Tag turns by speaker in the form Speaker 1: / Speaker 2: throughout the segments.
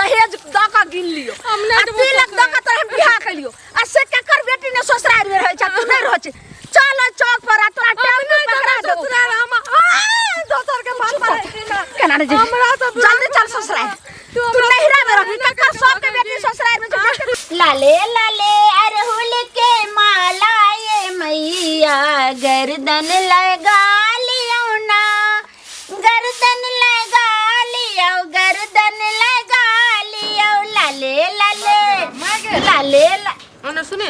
Speaker 1: दहेज दऽ कऽ गिन लियो।
Speaker 2: हम नहि
Speaker 1: आ
Speaker 2: देबो
Speaker 1: तिलक दऽ
Speaker 2: ससुरारि।
Speaker 1: कऽ तोरा हम बियाह केलियो आ से केकर बेटी ने ससुरारि मे रहै छै तू नहि रहै छै। चल ओहि चौक पर आ तोरा
Speaker 2: हम
Speaker 1: टेम्पू
Speaker 2: नहि
Speaker 1: पकड़ा
Speaker 2: देबै
Speaker 1: देबो।
Speaker 2: ससुरारि हम आ दोसर के बात पर
Speaker 1: केना नहि जेबही?
Speaker 2: हमरा तऽ
Speaker 1: जल्दी चल ससुरारि।
Speaker 2: तू
Speaker 1: तू
Speaker 2: हमरा
Speaker 1: नैहरा में रहबी
Speaker 2: ससुरारि
Speaker 1: ककर सबके बेटी ससुरारि में छै।
Speaker 3: लाले लाले अरहुल के माला ये मैया गर्दन लगा लियो ना, गर्दन लगा लियो, गर्दन लगा लियो, लाले लाले लाले ला।
Speaker 2: ओने सुनी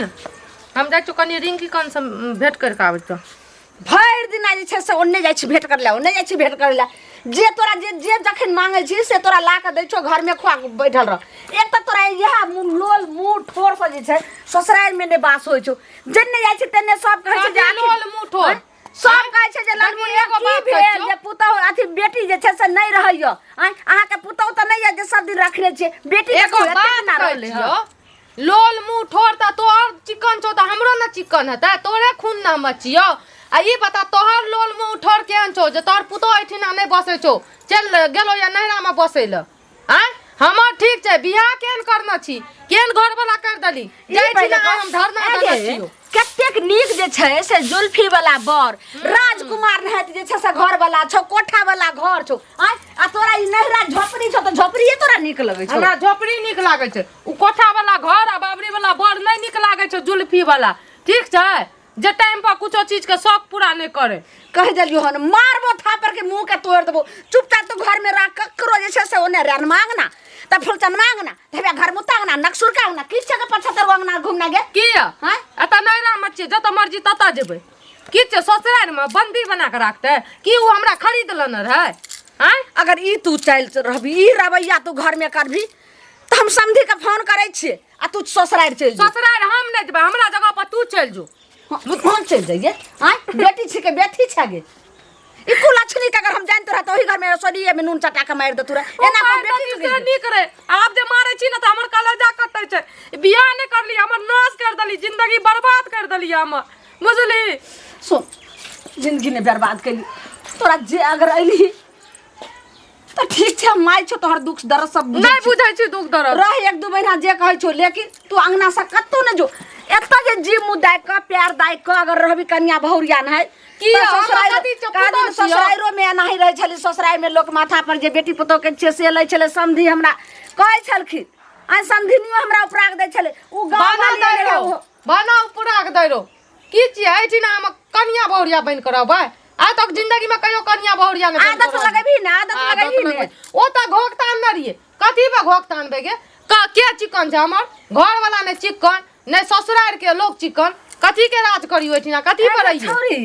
Speaker 2: हम जाइ छियौ कनि रिंकी कन से भेंट करि कऽ आबै छियौ।
Speaker 1: भरि दिना जे छै से ओन्ने जाइ छी भेंट करै लए, ओन्ने जाइ छी भेंट करै लए। जे तोरा जे जे जखन मांगै छी से तोरा ला कऽ दै छौ, घरमे खुआ कऽ बैठल रह। एक तऽ तोरा इएह मुँह लोल मुँह ठोरसँ जे छै ससुरारिमे नहि बास होइ छौ। जेन्ने जाइ छी तेन्ने सब कहै छै जे
Speaker 2: कथी
Speaker 1: आखिर
Speaker 2: लोल मुँह ठोर?
Speaker 1: आँय? सब कहै छै जे ललमुनिया
Speaker 2: एगो
Speaker 1: की
Speaker 2: बात कहै
Speaker 1: भेल
Speaker 2: छियौ।
Speaker 1: जे पुतहु अथी बेटी जे छै से नहि रहैया। आँय, अहाँके पुतहु तऽ नहि यऽ जे सब दिन रखने छियै बेटी
Speaker 2: एगो
Speaker 1: देखियौ, एते
Speaker 2: बात
Speaker 1: दिना
Speaker 2: कहै
Speaker 1: रहलै हँ।
Speaker 2: छियौ, लोल मुँह ठोर तऽ तोहर चिकन छौ तऽ हमरो ने चिकन हेतै, तोरे खून ने हम छियौ। आ ई बता तोहर लोल मुँह ठोर केहन छौ जे तोहर पुतोह एहिठिना नहि बसै छौ, चलि गेलौ या नैहरामे बसै लए? आँय, हमर ठीक छै, बियाह केहन करने छी, केहन घरवला करि देली?
Speaker 1: ई
Speaker 2: जाइ छी
Speaker 1: पहिले
Speaker 2: ने हम धरना
Speaker 1: आगे,
Speaker 2: देने छियौ।
Speaker 1: कतेक नीक जे छै से जुल्फी वाला बर राजकुमार नहाइत जे छै से घर वाला छौ, कोठा वाला घर छौ। आँय, आ तोरा ई नैहरा झोपड़ी छौ तऽ झोपड़िए तोरा नीक लगै छौ?
Speaker 2: हमरा झोपड़ी नीक लागै छै, ओ कोठा वाला घर आ बाबरी वाला बर नहि नीक लागै छै, जुल्फी वाला। ठीक छै जे टाइम पर कुछो चीज के शौक पूरा नहि करे।
Speaker 1: कहि देलियौ हन मारबो थापर के मुंह के तोड़ देबो। चुपचाप तू घर में रह, ककरो जे छै से ओने रन मांगना त फुलचन मांगना त घर मुता अंगना नक्सुर का अंगना किछ के 75 गो अंगना घूमना गे।
Speaker 2: किया?
Speaker 1: हाँ?
Speaker 2: एतऽ नैहरा मे छियै, जतऽ मर्जी ततऽ जेबै। की छै ससुरारि मे बंदी बना के राखतै की? ओ हमरा खरीद लेने रहै? आँय,
Speaker 1: अगर ई तू चलि रहबी, ई रवैया तू घर में करबी तऽ हम समधी के फोन करै छियै आ तू ससुरारि चलि जो।
Speaker 2: ससुरारि हम नहि जेबै, हमरा जगह पर तू चलि जो।
Speaker 1: हम चलि जाइए? आँय, बेटी छिकै बेटी छै गे। ई कुलक्षणी के अगर हम जानते रह तऽ ओहि घर में रसोइये में नून चटा के मारि देतू रहे। एना कोइ बेटी
Speaker 2: से नीक रहे। आब जे मारै छी ने तऽ हमर कलेजा कटै छै। बियाह नहि करली, हमर नाश कर देली, जिंदगी बर्बाद कर देली हमर, बुझली?
Speaker 1: सुन, जिंदगी ने बर्बाद कैली तोरा। जे अगर अयली तऽ ठीक छै, हम माय छौ, तोहर दुख दर्द सब बुझै
Speaker 2: नहि
Speaker 1: छी।
Speaker 2: बुझै छी दुख दर्द।
Speaker 1: रह एक दू महीना जे कहै छौ, लेकिन तू अंगना से कतौ नहि जो। एतऽ जे जी मुँह दाय कऽ प्यार दाय कऽ अगर रहबी कनिया बहुरिया नहि
Speaker 2: की
Speaker 1: तऽ
Speaker 2: हम
Speaker 1: ससुरारि
Speaker 2: कथी छियौ,
Speaker 1: कहा दिन
Speaker 2: पुतहु छियौ?
Speaker 1: ससुरारिरो मे एनाही रहै छली। ससुरारि मे लोक माथा पर जे बेटी पुतहु के छियै से लै छलै। समधी हमरा कहै छलखिन, आइ समधिनियो हमरा उपराग दै छलै ओ गाँव
Speaker 2: बना
Speaker 1: वाली
Speaker 2: दै
Speaker 1: रहै
Speaker 2: रहो,
Speaker 1: ओहो।
Speaker 2: बना उपराग दै रहो। की छियै एहिठिना हम कनिया बहुरिया बनि कऽ रहबै? आइ तक जिंदगी में कहियो कनिया बहुरिया नहि बनि
Speaker 1: आदत
Speaker 2: कऽ रहलियै।
Speaker 1: लगेबही ने, आदत
Speaker 2: आदत
Speaker 1: लगेबही ने।
Speaker 2: लगबै। ओ तऽ घोघ तानने रहियै। कथी पर घोघ तानबै गे? के चिकन छै हमर? घर वाला नहि चिकन, नहि ससुरारि के लोक चिकन। कथी के राज करियो एहिठिना, कथी पर रहियै?
Speaker 1: छौरी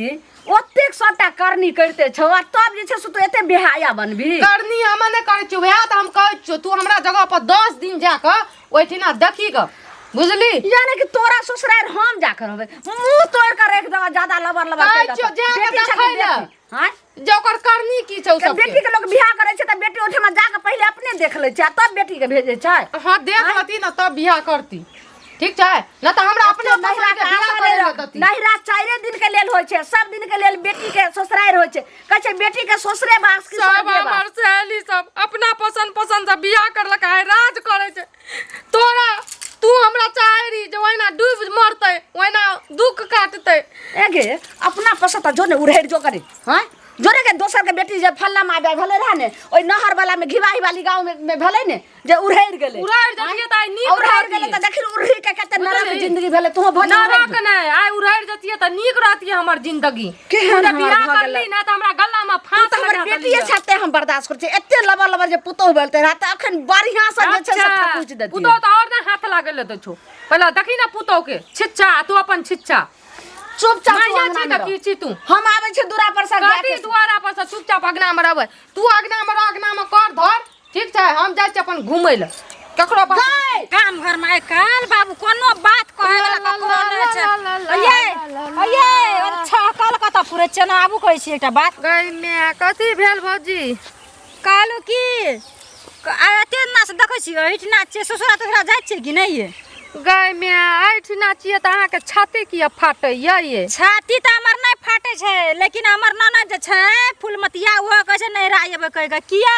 Speaker 1: ओतेक सबटा करनी करिते छौ आ तब जे छै से तू एते बेहाया बनबी?
Speaker 2: करनी हम नहि करै छियौ, वएह तऽ हम कहै छियौ, तू हमरा जगह पर 10 दिन जा कऽ ओहिठिना देखी गऽ, बुझली?
Speaker 1: यानी कि तोरा ससुरारि हम जा कऽ रहबै, मुँह तोड़ि कऽ राखि देबऽ ज्यादा लबर लबर
Speaker 2: कहै
Speaker 1: केलक।
Speaker 2: छियौ, जा कऽ
Speaker 1: बेटी छै
Speaker 2: देखै
Speaker 1: कि
Speaker 2: लए।
Speaker 1: बेटी? आँय?
Speaker 2: जे ओकर करनी की छै ओ
Speaker 1: के
Speaker 2: सबके।
Speaker 1: बेटी के लोक बियाह करै छै तऽ बेटी ओहिठमा जा कऽ पहिले अपने देख लै छै आ तब बेटी के भेजै छै।
Speaker 2: हाँ, देख लेती ने तब बियाह करती, ठीक छै? न तऽ हमरा अपने
Speaker 1: नहिरा
Speaker 2: पसंद के
Speaker 1: के
Speaker 2: बियाह
Speaker 1: आशा
Speaker 2: करै
Speaker 1: नहि
Speaker 2: लए
Speaker 1: रख।
Speaker 2: देती।
Speaker 1: नहिरा 4 दिन के लेल होइ छै, सब दिन के लेल बेटी के ससुरारि होइ छै। कहै छै बेटी के ससुरे बास की
Speaker 2: सब
Speaker 1: स्वर्गे बास।
Speaker 2: हमर सहेली सब अपना पसंद पसंद से बियाह करलक, आइ राज करै छै। तोरा तू हमरा चाहे रही जे ओहिना डूबि मरतै, ओहिना दुख काटतै।
Speaker 1: ए गे, अपना पसंद तऽ जो ने उड़ेड़ जो करे। हाँ, जोरे के दोसर के बेटी जे फल्ला माय भेलै रहे ने, ओहि नहर वाला में घिवाही वाली गाँव में, में भेलै ने जे उड़ेड़ गेलै।
Speaker 2: उड़ेड़ जतियै तऽ आइ नीक
Speaker 1: उड़ेड़
Speaker 2: रहतियै।
Speaker 1: गेलै तऽ देखिन उड़ही के कते नरक
Speaker 2: बुझलिही?
Speaker 1: जिंदगी भेलै। तू भऽ
Speaker 2: नरक नहि, आइ उड़ेड़ जतियै तऽ नीक रहतियै हमर जिंदगी।
Speaker 1: केहन
Speaker 2: तू जे
Speaker 1: हमर
Speaker 2: बियाह
Speaker 1: भऽ
Speaker 2: करली
Speaker 1: गेलै?
Speaker 2: ने तऽ हमरा गला में
Speaker 1: तू
Speaker 2: फांस
Speaker 1: तऽ हमर
Speaker 2: लगा
Speaker 1: बेटिए
Speaker 2: देलियै।
Speaker 1: छते हम बर्दाश्त करै छियै। एते लबर लबर जे पुतोहु भेलतै रहै तऽ अखन बढ़िआँ से जे छै से
Speaker 2: अच्छा,
Speaker 1: थकुचि देतियै।
Speaker 2: पुतोहु तऽ आओर ने हाथ लागल लेतै छौ। पहिले देखी ने पुतोहु के छिच्चा, तू अपन छिच्चा।
Speaker 1: चुपचाप तू
Speaker 2: माइया
Speaker 1: अंगना
Speaker 2: छी
Speaker 1: मे
Speaker 2: तऽ
Speaker 1: रह।
Speaker 2: की छी तू?
Speaker 1: हम आबै छियै दूरा पर से गाय
Speaker 2: कथी
Speaker 1: के
Speaker 2: दुआरा पर से? चुपचाप अगना में रहबै तू, अगना में रह, अगना में कर धर, ठीक छै? हम जाइ छी अपन घुमै लए, ककरो बात
Speaker 1: गाय
Speaker 4: गाम घर में आइ काल्हि बाबू कोनो बात कहै वाला ककरो नहि छै। अये अये, अच्छा कल कतऽ पुरै छियै ने? आबू, कहै छी एकटा बात।
Speaker 2: गै माय, कथी भेल भौजी?
Speaker 4: कहलहुँ की आइ एते नाच देखै छियै, एहिठिना छियै, ससुरा तसुरा जाइ छियै कि नहि ये?
Speaker 2: गै माय, एहिठिना छियै तऽ अहाँके छाती किया फाटैया ये?
Speaker 4: छाती तऽ हमर नहि फाटै छै, लेकिन हमर ननद जे छै फूलमतिया, ओहो कहै छै नैहरा अयबै कहि कऽ। किया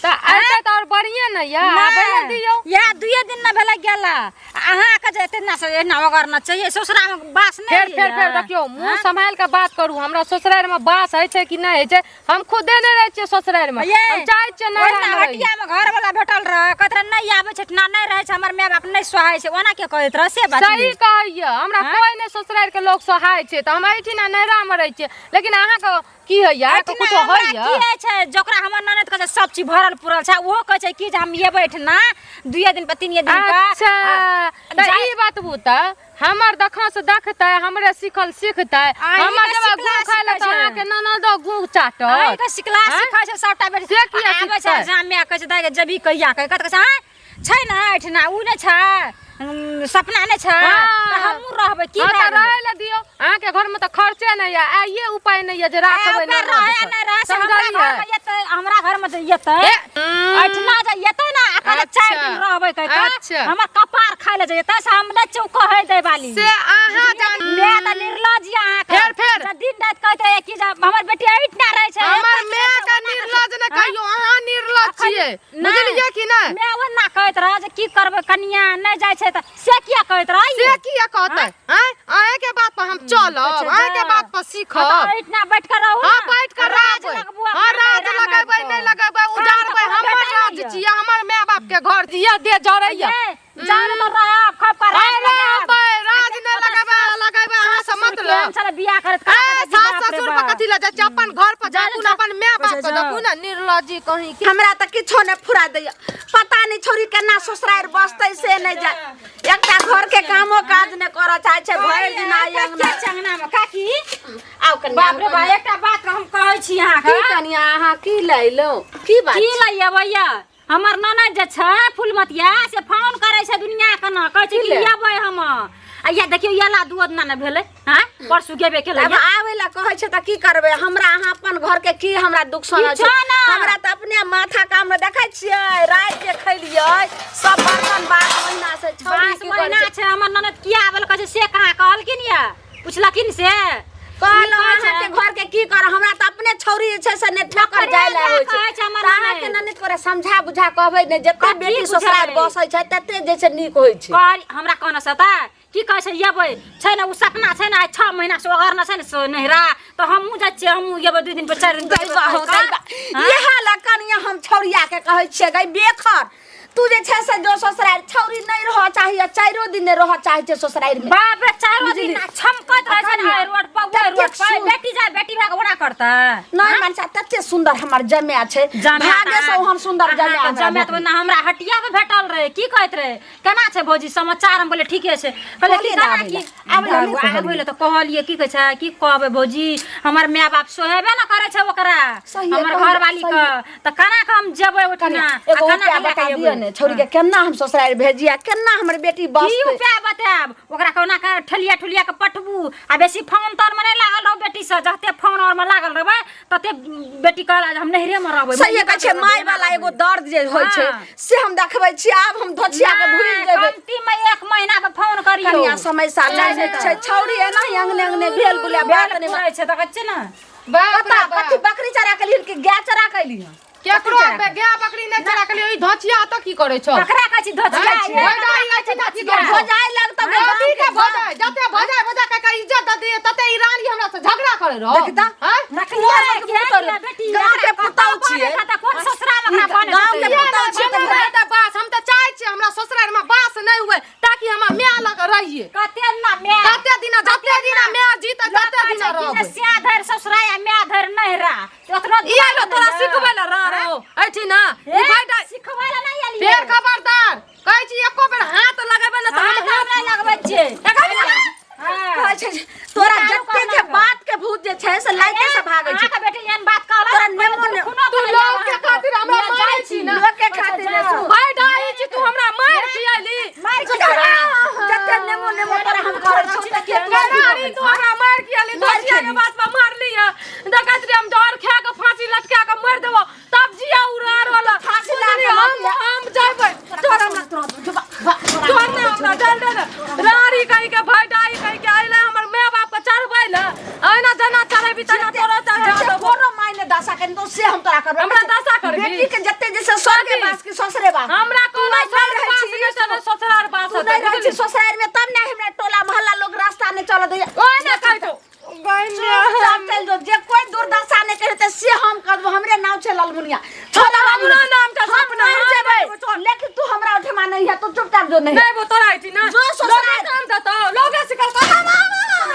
Speaker 2: तऽ अयतै तऽ आओर बढ़िएँ ने। नहि यऽ आबै लए दियौ।
Speaker 4: इएह दुइए दिन ने भेलै गेला। अहाँके जे एते ना से एना ओगरना चाहिए, ससुरामे बास नहि
Speaker 2: फेर फेर फेर
Speaker 4: होइए।
Speaker 2: देखियौ, मुँह सम्हालि कऽ बात करू। हमरा ससुरारिमे बास होइ छै कि नहि होइ छै, हम खुदे नहि रहै छियै ससुरारिमे।
Speaker 4: ये,
Speaker 2: हम चाहै छियै
Speaker 4: ओहिना
Speaker 2: नैहरामे रही।
Speaker 4: हटियामे घरवला भेटल रहै, कहैत रहै नहि आबै छै, ना नहि रहै छै, हमर माय बाप नहि सोहाइ छै, ओना के कहैत रहै से बात
Speaker 2: सही
Speaker 4: नहि।
Speaker 2: कहैया, हमरा
Speaker 4: हाँ?
Speaker 2: कोई नहि ससुरारि के लोग सोहाइ छै, तऽ हम एहिठिना नैहरामे रहै छियै। लेकिन अहाँके की होइया? अहाँके
Speaker 4: एहिठिना
Speaker 2: कुछो
Speaker 4: हमरा
Speaker 2: होइया?
Speaker 4: की होइ छै, जकरा हमर ननद कहै छै सब चीज भरल पुरल छै, ओहो कहै छै कि जे हम एबै एहिठिना दुइए दिन पर तीनिए दिन पर।
Speaker 2: अच्छा, तऽ
Speaker 4: जाय-
Speaker 2: ई बात बूता हमर दखा से देखतै, हमरे सिखल सिखतै।
Speaker 4: अहीं
Speaker 2: हमर
Speaker 4: के
Speaker 2: जब
Speaker 4: सिखला
Speaker 2: गू खाय ले
Speaker 4: सिखै
Speaker 2: तऽ
Speaker 4: छै।
Speaker 2: अहाँके ननदो गू चाटत।
Speaker 4: अहीं के सिखला
Speaker 2: आँय?
Speaker 4: सिखै छै सबटा बेटी।
Speaker 2: से किया
Speaker 4: आबै छै
Speaker 2: सिखतै?
Speaker 4: जामे कहै छै दाइ गे जेबही कहिया, कहै कत कहै छै आँय छै ने एहिठिना, उ नहि छै, सपना नहि छै,
Speaker 2: हाँ।
Speaker 4: तऽ हमहूँ रहबै की
Speaker 2: हाँ,
Speaker 4: भए
Speaker 2: तऽ
Speaker 4: गेलै?
Speaker 2: रहै लए दियौ। अहाँके घरमे तऽ खर्चे नहि यऽ, आइए उपाय नहि यऽ जे राखबै
Speaker 4: आ,
Speaker 2: ननद
Speaker 4: रहै
Speaker 2: के।
Speaker 4: नहि रहै से हमरा
Speaker 2: समझलियै?
Speaker 4: घरमे एतै, हमरा घरमे जे एतै,
Speaker 2: ए,
Speaker 4: एहिठिना जे एतै ने, आ कहै 4 दिन रहबै कहि कऽ,
Speaker 2: अच्छा।
Speaker 4: हमर कपार खाइ लए जे एतै से हम नहि छियै कहै दै वाली।
Speaker 2: से अहाँ जान
Speaker 4: मैं तऽ निर्लज यऽ अहाँके।
Speaker 2: फेर, फेर।
Speaker 4: जे दिन राति कहैत रहै कि जे हमर बेटी एहिठिना रहै छै,
Speaker 2: हमर
Speaker 4: एतऽ
Speaker 2: माय
Speaker 4: रहै छै,
Speaker 2: के
Speaker 4: ओना रहै छै।
Speaker 2: निर्लज नहि कहियौ, अहाँ निर्लज
Speaker 4: अखन
Speaker 2: छियै,
Speaker 4: नहि।
Speaker 2: बुझलियै कि नहि?
Speaker 4: मैं ओना कहैत रहै जे की करबै कनिया नहि जाइ छै तऽ से किया कहैत रहै?
Speaker 2: से किया कहतै? आँय, अहाँके बात पर हम चलब,
Speaker 4: अच्छा,
Speaker 2: अहाँके
Speaker 4: जा।
Speaker 2: बात पर
Speaker 4: हाँ,
Speaker 2: सीखब।
Speaker 4: तऽ एहिठिना बैठ कऽ रहू
Speaker 2: हाँ,
Speaker 4: ने।
Speaker 2: बैठ कऽ
Speaker 4: राज
Speaker 2: रहबै।
Speaker 4: लगबू
Speaker 2: हाँ,
Speaker 4: अपना
Speaker 2: राज
Speaker 4: नैहरा मे
Speaker 2: लगेबै,
Speaker 4: आबि
Speaker 2: नहि
Speaker 4: कऽ।
Speaker 2: लगेबै,
Speaker 4: काम तऽ
Speaker 2: उजाड़बै,
Speaker 4: कोनो
Speaker 2: हमर
Speaker 4: भेटै
Speaker 2: राज
Speaker 4: नहि यऽ।
Speaker 2: छियै, हमर माय बाप के घर छियै, देह जरैया।
Speaker 4: ये, जान तऽ रहब, खब कऽ राज
Speaker 2: अरे
Speaker 4: लगायब।
Speaker 2: रहबै, राज नहि लगेबै, लगेबै अहाँ से
Speaker 4: ससुर केहन
Speaker 2: मतलब।
Speaker 4: छलै बियाह करैत
Speaker 2: ए,
Speaker 4: कला करैत,
Speaker 2: सास
Speaker 4: बाप रे
Speaker 2: ससुर पर
Speaker 4: बाप।
Speaker 2: कथी लए जाइ छियै? अपन घर पर
Speaker 4: जा,
Speaker 2: जाकू ने,
Speaker 4: जा।
Speaker 2: अपन माय बाप के
Speaker 4: जा।
Speaker 2: देखू ने, निर्लज्जी कहीं के।
Speaker 1: हमरा तऽ किछो नहि फुरा दैया, पता नहि छौरी केना ससुरारि बसतै से नहि जाय। एकटा घर के कामो काज नहि करऽ चाहै छै, भरि दिन आइ अंगना।
Speaker 4: के अंगना मे काकी?
Speaker 1: आउ कनिया,
Speaker 4: बाप रे बा, एकटा बात हम कहै छी अहाँके।
Speaker 1: की कनिया, अहाँ की लैलहुँ? की बात
Speaker 4: की
Speaker 1: छै?
Speaker 4: लैया भैया? हमर ननद जे छै फूलमतिया, से फोन करै छै दुनिया के न, कहै छै कि
Speaker 1: ले?
Speaker 4: एबै हम। आ या देखियौ एला दू दिना ने भेलै, हाँ परसू गेबे केलै।
Speaker 1: आब आबै लए कहै छै तऽ की करबै? हमरा अहाँ अपन घर के की हमरा दुख सुनै छै?
Speaker 4: किछो ना।
Speaker 1: हमरा तऽ अपने माथा काम मे देखै छियै, राति के खैलियै सब बर्तन बास महीना से छौरी
Speaker 4: बास
Speaker 1: की करै
Speaker 4: महीना
Speaker 1: छै?
Speaker 4: छै। हमर ननद किया आबै लए कहै छै से कहाँ कहलखिन या पुछलखिन से?
Speaker 1: कहलहुँ
Speaker 4: की कहै छै?
Speaker 1: अहाँके घर के की करब, हमरा तऽ अपने छौरी जे छै से नहि ठोकर
Speaker 4: ओकरे
Speaker 1: जाय लए होइ छै।
Speaker 4: कहै छै हमर
Speaker 1: तऽ अहाँके
Speaker 4: ननद।
Speaker 1: ननद तोरा समझा बुझा कहबै ने, जते
Speaker 4: कथी
Speaker 1: बेटी ससुराल
Speaker 4: बुझेबै?
Speaker 1: बसै छै तते जे छै नीक होइ छै।
Speaker 4: कहल हमरा कहने से तऽ की कहै छै एबै छै ने, उ सपना छै ने, आइ 6 महीना से ओगरने छै ने से नैहरा, तऽ हमहूँ जाइ छियै, हमहूँ एबै 2 दिन पर 4 दिन पर
Speaker 1: गई बा हो, गई बा।
Speaker 4: हाँ?
Speaker 1: इएह लए कनिया हम छौरिया के कहै छियै, गई बेखर तू जे छै से जो ससुराल छौरी नहि रहऽ चाही, आ 4 दिन नहि रहऽ चाहै छै ससुराल में।
Speaker 4: बाप रे, 4 दिन
Speaker 1: बुझली?
Speaker 4: आ छमकैत रहै छै ने,
Speaker 1: कनिया,
Speaker 4: एहि रोड पर, ओहि
Speaker 1: ततेक
Speaker 4: रोड पर, बेटी जाय बेटी भए कऽ ओना करतै?
Speaker 1: नहि मनसा, तते सुंदर हमर जमाय छै,
Speaker 4: जमाय
Speaker 1: भागे से हम सुंदर जमाय
Speaker 4: अहाँके
Speaker 1: हमरा
Speaker 4: जमाय तऽ
Speaker 1: भेटल।
Speaker 4: ओना हमरा हटिया पर भेटल रहै। की कहैत रहै, केना छै भौजी समाचार? हम बोले ठीके छै। कहले की
Speaker 1: कहलियै ने
Speaker 4: केना
Speaker 1: आबै
Speaker 4: की
Speaker 1: लए। आबै लए नहि कहलियै।
Speaker 4: आबै लए तऽ कहलियै, की कहै छै, की कहबै भौजी, हमर माय बाप सोहेबे ने करै छै ओकरा,
Speaker 1: सहिए
Speaker 4: हमर
Speaker 1: कहलियै,
Speaker 4: घरवाली के, तऽ केना कऽ हम जेबै ओहिठिना?
Speaker 1: कनिया,
Speaker 4: आ
Speaker 1: एगो
Speaker 4: केना
Speaker 1: उपाय
Speaker 4: कऽ लए
Speaker 1: बता
Speaker 4: कऽ
Speaker 1: दिअ
Speaker 4: एबै?
Speaker 1: ने, छौरी के केना हम ससुराल भेजिया, केना हमर बेटी
Speaker 4: की
Speaker 1: बसतै?
Speaker 4: उपाय बतायब? ओकरा कोना कऽ ठेलिया ठुलिया कऽ पठबू, आ बेसी फोन तोन मे नहि लागल रहू बेटी से। जते फोन और मे लागल रहबै तते बेटी कहला जे हम नैहरे मे रहबै।
Speaker 1: सहिए कहै छै, माय वाला एगो दर्द जे होइ छै
Speaker 4: हाँ।
Speaker 1: से हम देखबै छी। आब हम धोछिया के भूलि
Speaker 4: नहि,
Speaker 1: जेबै।
Speaker 4: कमती मे 1 महीना के फोन करियौ।
Speaker 1: कनिया, समय साल
Speaker 4: जाइ
Speaker 1: नहि
Speaker 4: छै
Speaker 1: छै, छौरी एना ही अंगने अंगने भेल बुलिया बात नहि
Speaker 4: भेल छै, देखै छियै ने।
Speaker 2: बाप रे
Speaker 1: कता
Speaker 2: बाप।
Speaker 1: कथी बकरी चरा के लिहन कि गाय चरा के लिहन?
Speaker 2: केकरो गाय बकरी नहि चरा के लियो। ई धोछिया तऽ की करै छौ?
Speaker 4: ककरा कहै छी धोछिया?
Speaker 2: हैं? भोजाइ लै छै तऽ की करै छौ?
Speaker 1: भोजाइ लगतौ गे,
Speaker 2: कथी के
Speaker 1: गाँव के
Speaker 2: भोजाइ? जते भोजाइ भोजा कऽ के इज्जत दऽ दियै तते ई रानी हमरा से झगड़ा करै रहौ।
Speaker 1: देखी तऽ।
Speaker 2: हैं?
Speaker 4: नकलिया
Speaker 1: गाँव के
Speaker 4: के
Speaker 1: पुतहु
Speaker 4: बेटी,
Speaker 1: गाँव के
Speaker 4: एकरा
Speaker 1: पुतहु
Speaker 4: कतऽ
Speaker 1: छियै।
Speaker 4: बने छै तऽ कोन ससुरा मे ओकरा बने
Speaker 1: गाँव के
Speaker 4: देतै?
Speaker 1: पुतहु छियै तऽ
Speaker 2: हमरा तऽ बास, हम तऽ चाहै छियै हमरा ससुरारिमे बास नहि हुए, ताकि हम माय लग रहियै।
Speaker 4: कते ना माय?
Speaker 2: कते दिना, जते दिना माय जीतै तते दिना रहबै।
Speaker 4: स्या धरि ससुरा आ माय धरि नैहरा, ओतनो
Speaker 2: ई आइलो तोरा सिखबै लए रह रहो एहिठिना? ई
Speaker 4: ए,
Speaker 2: भाइ
Speaker 4: सिखबै लए नहि एलियै।
Speaker 2: फेर खबरदार कहै छी, एको बेर हाथ लगेबै ने तऽ हम
Speaker 4: हाथ हम नहि लगबै छियै। हाँ।
Speaker 1: कहै छै जे तोरा
Speaker 4: निकालू
Speaker 1: जते
Speaker 4: कहुना
Speaker 1: जे
Speaker 4: कऽ।
Speaker 1: बात के भूत जे छै से लाइटे से भागै छै।
Speaker 4: अहाँके बेटी एहन बात कहलक,
Speaker 1: तोरा नेमो ने-
Speaker 4: खूनो
Speaker 2: तू
Speaker 4: बनै
Speaker 2: लोग के
Speaker 4: अहाँके।
Speaker 2: खातिर हमरा
Speaker 4: मैं
Speaker 2: मारै
Speaker 4: जाइ
Speaker 2: छी ने।
Speaker 1: लोक के खातिर ने सुन।
Speaker 2: भाइ डाही छी, तू हमरा मार खियली।
Speaker 4: मारि के
Speaker 1: जते नेमो नेमो तोरा हम करै छौ तते तू
Speaker 2: रानी, तू हमरा मार खियली, दोसिया के बात पर मारली है। देखैत रही, हम जहर खा के फांसी लटका के मर देबो तब जिया उड़ार वाला।
Speaker 1: फांसी लगा के
Speaker 2: हम
Speaker 1: मर जा।
Speaker 2: हम जेबै, तोरा हमरा तोर ना हमरा डाल दे ने। रानी कहि के, भाई डाही कहि के अइले हमर my बाप के चढ़बै ले, अहिना जेना चढ़ेबी तेना तोरो चढ़ा
Speaker 1: जते
Speaker 2: देबो।
Speaker 1: कोनो मायने दशा के तो से हम तोरा करबै।
Speaker 2: हमरा दशा करबी?
Speaker 1: बेटी के जते जैसे स्वर्गे
Speaker 2: कथी?
Speaker 1: वास की ससुरे वास।
Speaker 2: हमरा
Speaker 1: तू
Speaker 2: कोनो
Speaker 1: नहि
Speaker 2: सर
Speaker 1: रहै
Speaker 2: पास
Speaker 1: छी,
Speaker 2: नहि छै, ससुरार पास
Speaker 1: तू नहि रहै छी ससुरारि में तब ने हमरा टोला मोहल्ला लोग रास्ता नहि चलऽ दैया।
Speaker 2: ओए ना कहै छौ।
Speaker 1: चुपचाप चलि जो, जे कोई दुर्दशा नहि करतै से हम करबो। हमरे नाम छै ललमुनिया। छोला
Speaker 2: हमरो नाम छै
Speaker 1: हम
Speaker 2: सपना,
Speaker 1: मरि
Speaker 2: हम
Speaker 1: जेबै,
Speaker 2: जेबै, चल।
Speaker 1: लेकिन तू हमरा ओठमा नहीं है, तू चुपचाप जो नहीं है।
Speaker 2: नहीं वो तोरा ऐठी ना
Speaker 1: जो ससुराल।
Speaker 2: लोगे काम देतौ लोगे सिखल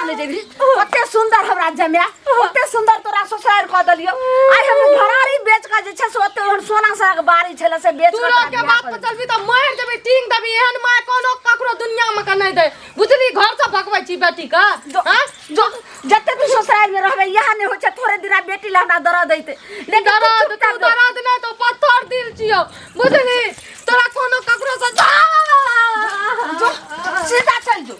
Speaker 1: ले जेबही। ओते सुंदर हमरा जमाय, ओते सुंदर तोरा ससुरारि कऽ देलियौ। आइ हम घरारी बेच कऽ जे छै से ओते ओहन सोना सनक बाड़ी छलै से बेच
Speaker 2: तू
Speaker 1: कऽ
Speaker 2: लोग
Speaker 1: तोरा
Speaker 2: के
Speaker 1: बियाह
Speaker 2: बात
Speaker 1: कऽ
Speaker 2: पर चलबी तऽ मारि देबी, टींग देबी। एहन माय कोनो ककरो दुनिया में के नहीं दे, बुझली? घर से भगबै छी बेटी के।
Speaker 1: जो
Speaker 2: हाँ?
Speaker 1: जो जते तू ससुराल में रहबे इएह नहि होइ छै। थोड़े दिना बेटी ला हमरा दर्द दैते, लेकिन तू
Speaker 2: दर्द
Speaker 1: चुपचाप
Speaker 2: तू
Speaker 1: जो।
Speaker 2: दर्द नहीं तो पत्थर दिल छियो, बुझली?